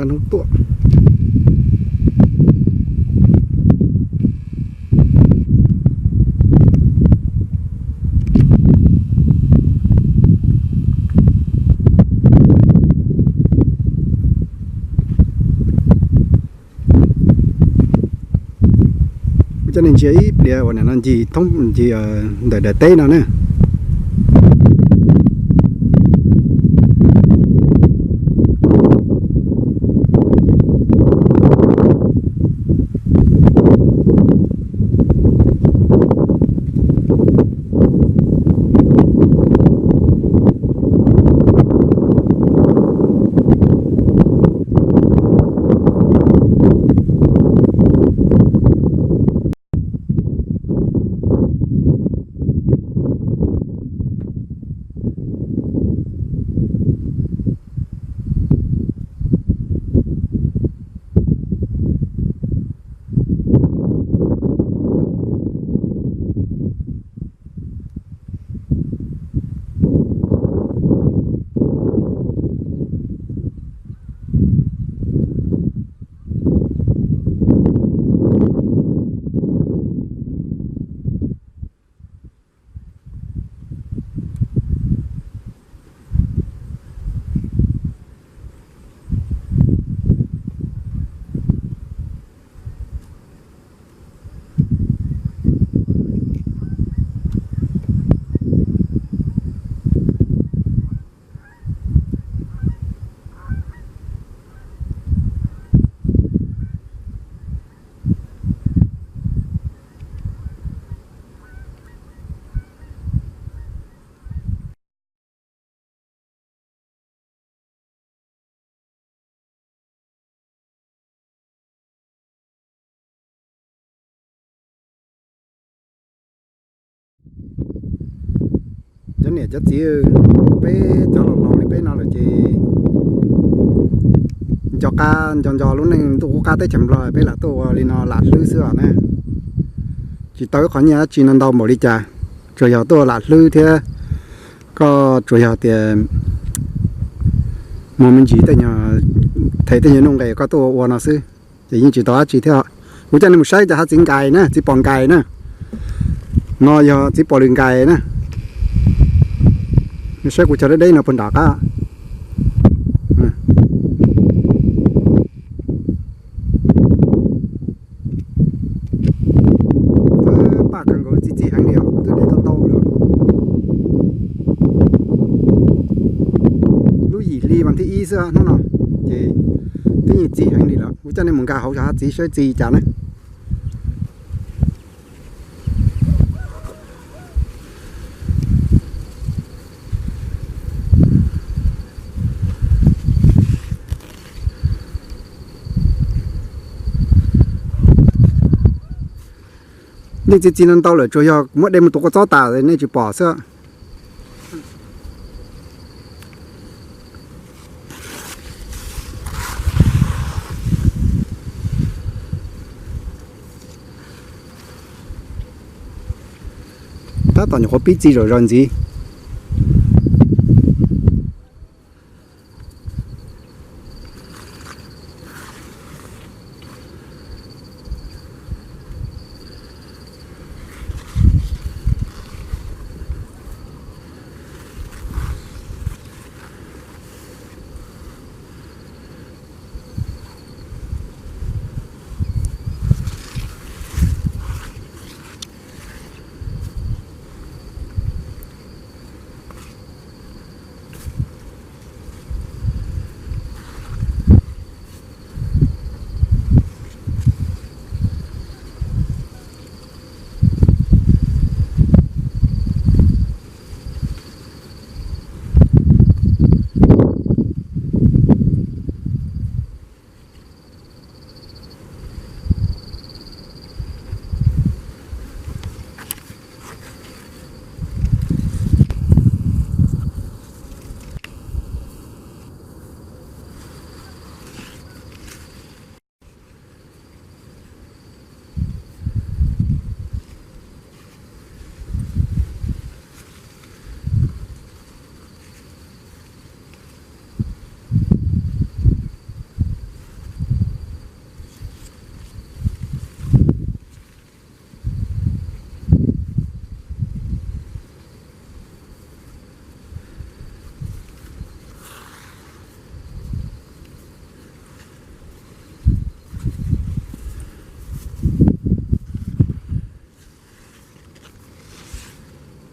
Hnub tuaj. Kuv coj nej ntsia ib pliag uas nim no ncig thoob ncig ntawm daim teb no na. Cov niam cov txiv, peb cov laus laus li peb no lawm ces nco qab nco nco lub neej ntuj qub qab teb chaws Nplog peb lam tuaj ua li no lam hlwb xwb os na. Tsis tau ib qho nyiaj dab tsi no ntau npaum li cas, tsuas yog tuaj lam hlwb thiab koj tsuas yog tias muaj me ntsis tej nyuag them tej nyuag nuj nqes koj tuaj ua ua no xwb, ces yeej tsis tau dab tsi thiab. Kuv coj nej mus saib cov hav txiv nkais na, txiv pos nkais na. No yog txiv pos lwm nkais na. Nej saib kuv cog deb deb no puag nram qab. Paj kawg nkaus, txi txiv heev li os, twb deb tau ntau lawm. Lub yim hli vas thib ib xwb hnub no, ces twb yeej txi heev li lawm. Kuv coj nej mus nkag hauv cov hav txiv saib txi cas na. Nej txi txiv no ntau lawm, tsuas yog muab de mus tuav kua txob tas nej tsis pom xwb. Tab tom nyuam qhuav pib txi zom zaws ntxiv.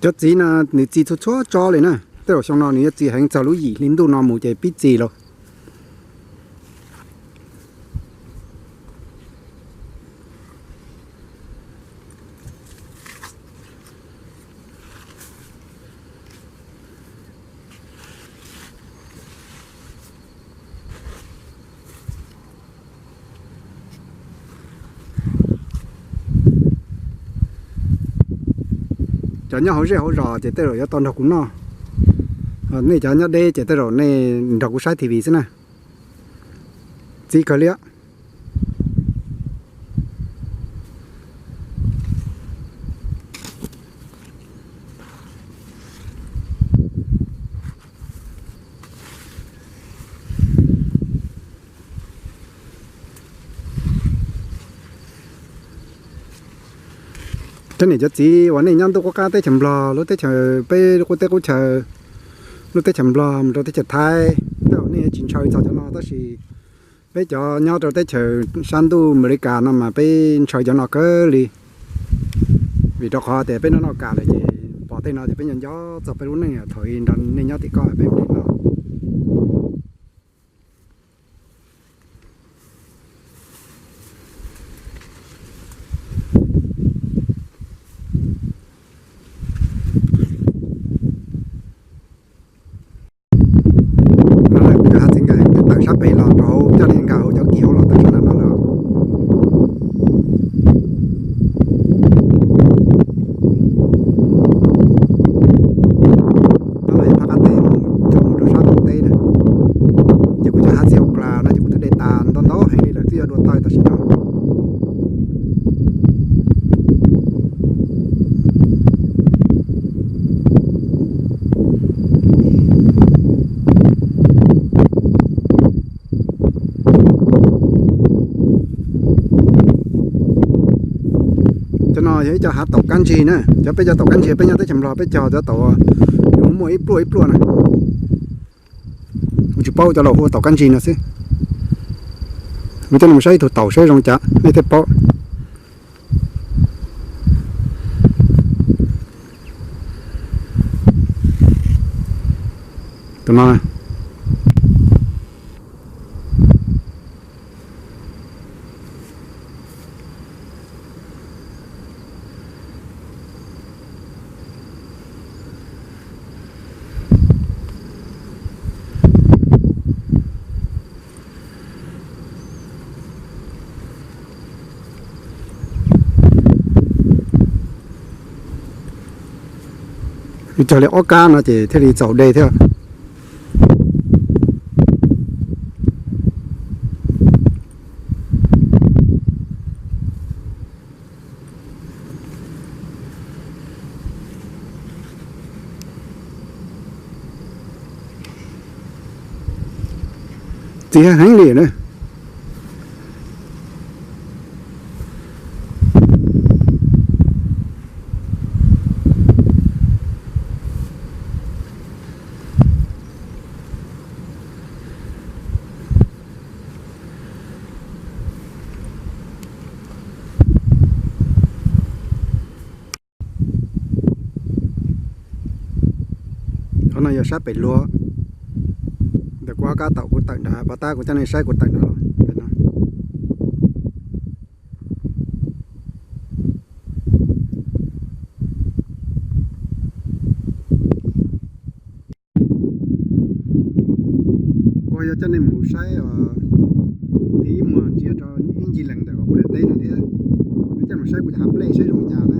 Cov txiv no nws txi txhua txhua tsob li na. Tej zaum xyoo no nws yuav txi heev txog lub yim hli ntuj no mus ces pib txi lawm. Cov nyob hauv zej hauv zos ces tej zaum yuav tau nrog kuv noj. Nej cov nyob deb ces tej zaum nej nrog kuv saib T V xwb na. Txi kawg li. Cov niam cov txiv uas nej nyob ntuj qub qab teb chaws Nplog, lub teb chaws peb lub qub teb qub chaws, lub teb chaws Nplog mus rau teb chaws Thaib, tej zaum nej tsis ntshaw txog cov no tab sis peb cov nyob rau teb chaws sab ntuj Amelikas no mas peb ntshaw cov no kawg li. Vim rau qhov tias peb noj noj kas lawm ces pom tej no ces peb nco nco txog peb lub neej thaum ub nrog nej nyob tim ko peb mus no. No lawm kuv cov hav txiv nkawd tawm sab pem los rau hauv, coj nej nkag hauv cov kis hauv los tawm sab nram no lawm. No los yog phab qab teb mus tsuas mus rau sab qaum teb na. Ces kuv cov hav txiv hauv plas no ces kuv twb de tas ntau ntau heev li lawm, twb yuav dua taw tam sim no. Cov no yog ib co hav taum kab ntsig na, cov peb cov taum kab ntsig peb nyob teb chaws Nplog peb cog cov taum, muaj ib pluaj ib pluaj na. Kuv tsis paub cov laus hu ua taum kab ntsig no xwb. Kuv coj nej mus saib ib tug taum saib zoo cas nej thiaj paub. Tus no. Cog li ob kab no ces thiaj li txaus de thiab. Txiv heev li na. Qhov no yog sab pem luag, ntawm kuv ob kab taum kuv tawm nrad, pov tab kuv coj nej saib kuv tawm nrad los pem no. Kuv yog coj nej mus saib os, tiv ib muag ntsia rau ib ncig lees ntawm kuv daim teb no thiab. Coj mus saib kuv cov hav nplej saib zoo li cas na.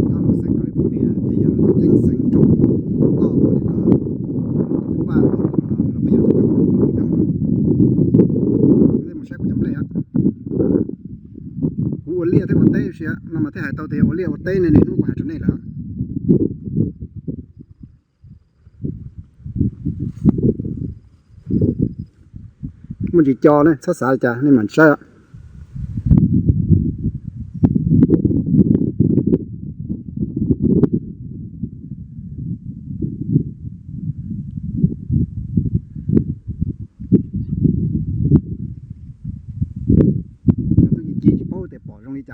Nyob lub xeev California ces yog lub tuam ceeb xeev nroog loj uas nim no tus phub vaj los peb yog tus kawg nyob. Mus saib kuv cov nplej. Kuv ua liaj thiab ua teb sia no mas thiaj hais tau tias ua liaj ua teb ne, niaj hnub kuv hais rau nej lawm. Muaj ntsis co ne, txhob xav li cas, nej mam saib.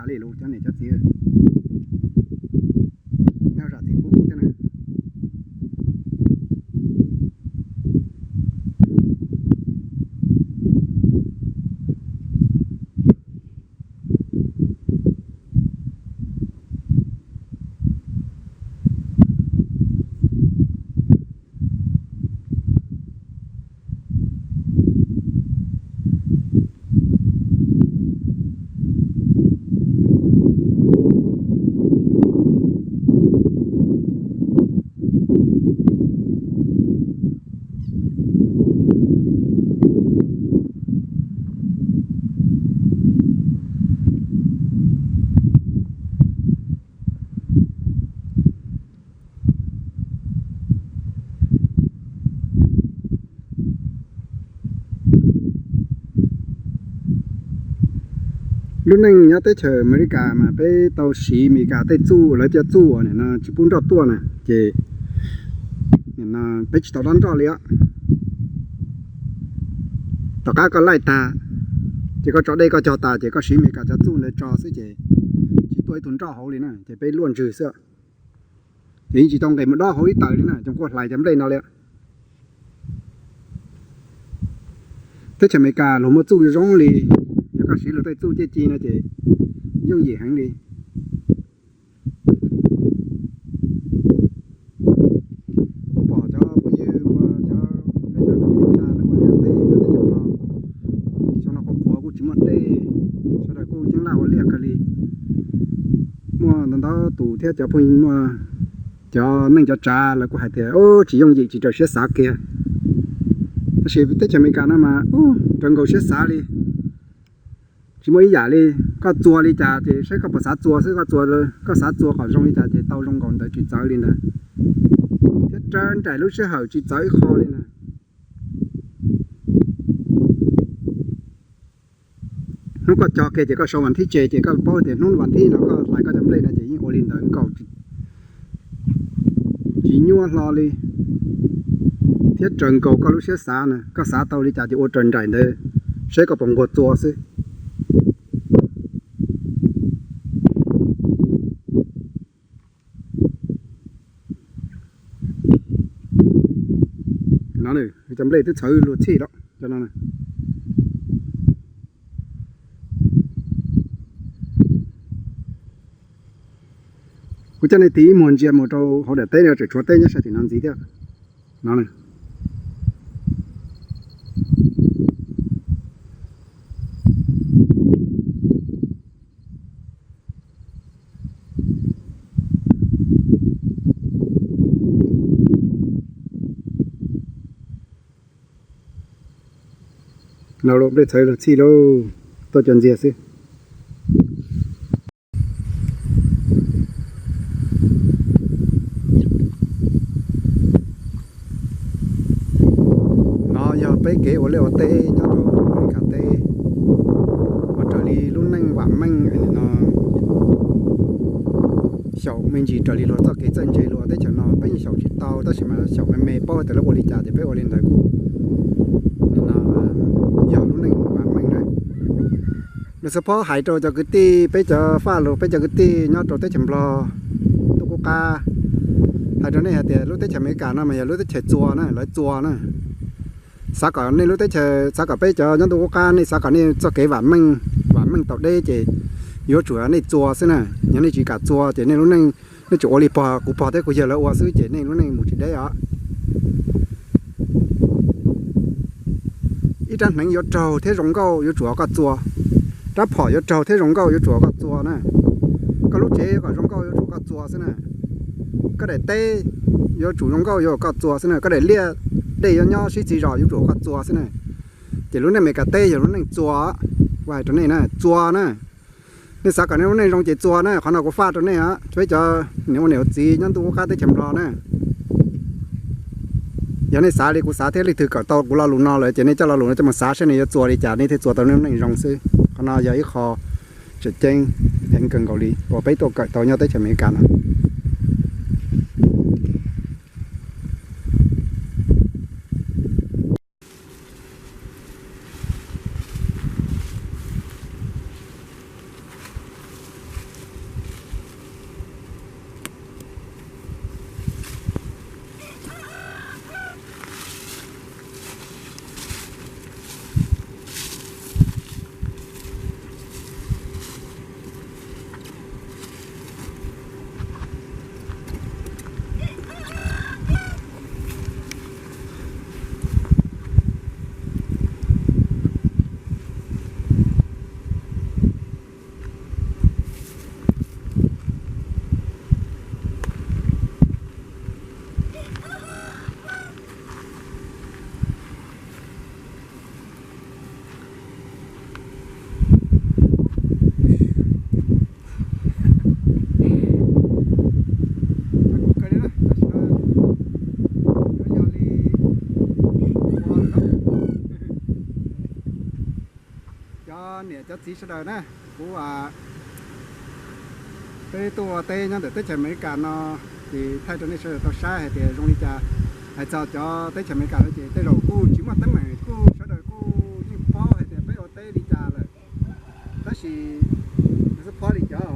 Li lus cov niam cov txiv, nyob zam txim pub thiab na. Lub neej nyob teb chaws Amelikas mas peb tau siv Amelikas tej txuj, lawv cov txuj uas nim no tsis pub nroj tuaj na, ces peb tsis tau dob nroj li os. Tom qab koj laij tag, ces koj tso dej koj cog tas ces koj siv Amelikas cov txuj ntawd tso xwb ces tsis tuaj ib tug nroj hauv li na, ces peb luaj ntsws xwb. Ces yeej tsis tau nqis mus dob hauv ib taws li na, cov kuj hlais cov nplej no li. Teb chaws Amelikas luag muaj txuj zoo li, yog koj siv luag tej txuj ciaj ci no ces yooj yim heev li. Kuv pom cov phooj ywg ua cov, peb cov kwv tij neej tsa lawv ua liaj teb nyob teb chaws Nplog, xyoo no qhuav qhuav kuj tsis muaj dej, sawv daws kuj ceeb laj ua liaj kawg li. Muaj ntau ntau tus thiab cov phooj ywg, muaj cov neej cov tsav lawv kuj hais tias, ub, tsis yooj yim tsis raws siab xav kiag. Tab sis teb chaws Amelikas no mas, ub, raws nkaus siab xav li. Tsis muaj ib yam li, koj txua li cas ces saib koj puas xav txua xwb, koj txua, koj xav txua kom zoo li cas ces tau zoo nkaus ntawd, tsis txawv li ntawd. Thiab raws nraim lub sij hawm tsis txawv ib qho li ntawd. Hnub koj cog kiag ces koj sau vas thib tseg ces koj paub tias hnub vas thib no koj hlais koj cov nplej no ces yeej ua li ntawd nkaus, tsis nyuaj hlo li. Thiab raws nkaus koj lub siab xav na, koj xav tau li cas ces ua raws nraim ntawd, saib koj puas nquag txua xwb. No, cov nplej twb txhawv luag txhij lawm cov no. Kuv coj nej tig ib muag ntsia mus rau hauv daim teb no, tseem tshuav teb nyob sab tim no ntxiv thiab no. No los nplej txhawv luag txhij lauj, tuaj cov ntxiag xwb. No yog peb kev ua liaj ua teb nyob rau Amelikas teb, ua raws li lub neej vam meej no. Xyaum me ntsis raws li luag txoj kev txawj ntse luag teb chaws no, peb yeej xyaum tsis tau tab sis mas xyaum me me paub tias lawv ua li cas ces peb ua li ntawd kuj yog lub neej vam meej na. Nws xav phob hais rau cov kwv tij, peb cov faj lus, peb cov kwv tij nyob rau teb chaws Nplog ntuj qub qab, hais rau nej hais tias lub teb chaws Amelikas no mas yog lub teb chaws txua na, lawv txua na. Xav kom nej lub teb chaws, xav kom peb cov nyob ntuj qub qab, nej xav kom nej txoj kev vam meej, vam meej tau deb ces yuav tsum nej txua xwb na. Yog nej tsis kam txua ces nej lub neej, nej tsuas ua li pog, kuv pog thiab kuv yawg lawv ua xwb ces nej lub neej mus tsis deb os. Ib rab hneev yuav raug thiab zoo nkauj yuav tsum koj txua. Rab phom yuav raug thiab zoo nkauj yuav tsum koj txua na. Koj lub tsev kom zoo nkauj yuav tsum koj txua xwb na. Koj daim teb yuav tsum zoo nkauj yuav koj txua xwb na. Koj daim liaj dej yuav nyob sib txiv zos yuav tsum koj txua xwb na. Ces lub neej Amelikas teb yog lub neej txua, kuv hais rau nej na, txua na. Nej xav kom nej lub neej zoo ces txua na, qhov no kuv faj rau nej os, peb cov niam ua niam ua txiv nyob ntuj qub qab teb chaws Nplog na. Yog nej xav li kuv xav thiab leej twg kawm tau kuv lo lus no lawm ces nej coj lo lus no coj mus xav saib nej yuav txua li cas nej thiaj txua tau nej lub neej zoo xwb. Qhov no yog ib qho tseem ceeb heev kawg nkaus li uas peb tuaj kawm tau nyob teb chaws Amelikas no. Niam cov txiv sawv daws na, kuv, peb tuaj ua teb nyob ntawm teb chaws Amelikas no, ces thaij rau nej sawv daws tau saib hais tias zoo li cas. Hais txog cov teb chaws Amelikas no ces tej zaum kuj tsis muaj teeb meem, kuj sawv daws kuj yeej paub hais tias peb ua teb li cas lawm. Tab sis xub phob li cov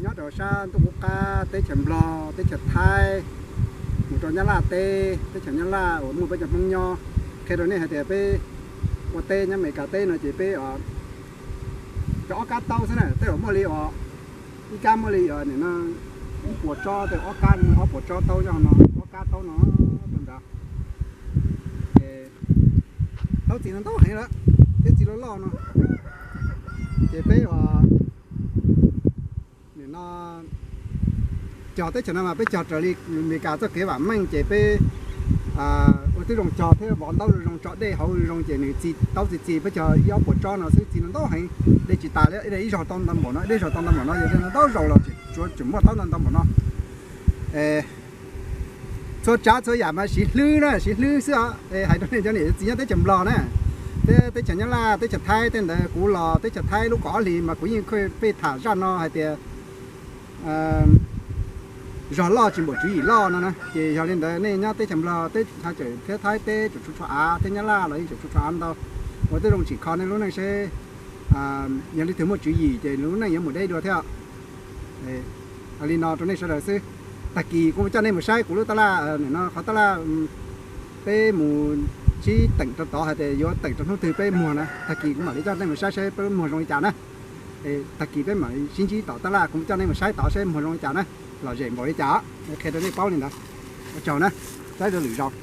nyob rau sab ntuj qub qab, teb chaws Nplog, teb chaws Thaib, mus rau Nyab Laj teb, teb chaws Nyab Laj uas muaj peb cov Hmoob nyob, qhia rau nej hais tias peb ua teb nyob Amelikas teb no ces peb cov ob kab taub xwb na, tej zaum muaj li os, ib kab muaj li os, nim no ib puas tsob, tej ob kab, ob puas tsob taub nyob no, ob kab taub no rau nrad. Ces taub txiv no ntau heev lawm, thiab txiv loj loj no. Ces peb ua nim no cog teb chaws no mas peb cog raws li Amelikas txoj kev vam meej ces peb ua tib zoo cog thiab vov ntaub zoo zoo, tso dej hauv zoo ces nws txi taub txi txiv, peb cog ib ob puas tsob no xwb, txiv no ntau heev, dej tsis tas li, ib zog tau ntau npaum no, ib zog tau ntau npaum no, yog li no ntau zaus los tsuas tseem muaj taub ntau ntau npaum no. Txhua tsav txhua yam mas siv hlwb na, siv hlwb xwb os. Hais rau nej cov niam txiv nyob teb chaws Nplog na, thiab teb chaws Nyab Laj, teb chaws Thaib tej ntawd, kuv los teb chaws Thaib lub kaum ob hlis mas kuv yeej pheej tham zaj no hais tias zog loj tsis npaum tswv yim loj no na. Ces yog li ntawd nej nyob teb chaws Nplog, teb chaws thiab Thaib teb tseem tshuav tshuav av, thiab Nyab Laj los yeej tseem tshuav tshuav av ntau. Ua tib zoo tsim kho nej lub neej seb yog leej twg muaj tswv yim ces lub neej yuav mus deb dua thiab. Hais li no rau nej sawv daws xwb. Tag kis kuv coj nej mus saib kuv lub tab laj, nim no qhov tab laj peb mus sib teem rau tod hais tias yuav teem rau hnub twg peb muag na, tag kis kuv mam li coj nej mus saib seb peb muag zoo li cas na. Tag kis peb mam sib ntsib tom tab laj, kuv coj nej mus saib tod seb muag zoo li cas na, lom zem npaum li cas, qhia rau nej paub li ntawd. Ua tsaug na, saib rau lwm zaus.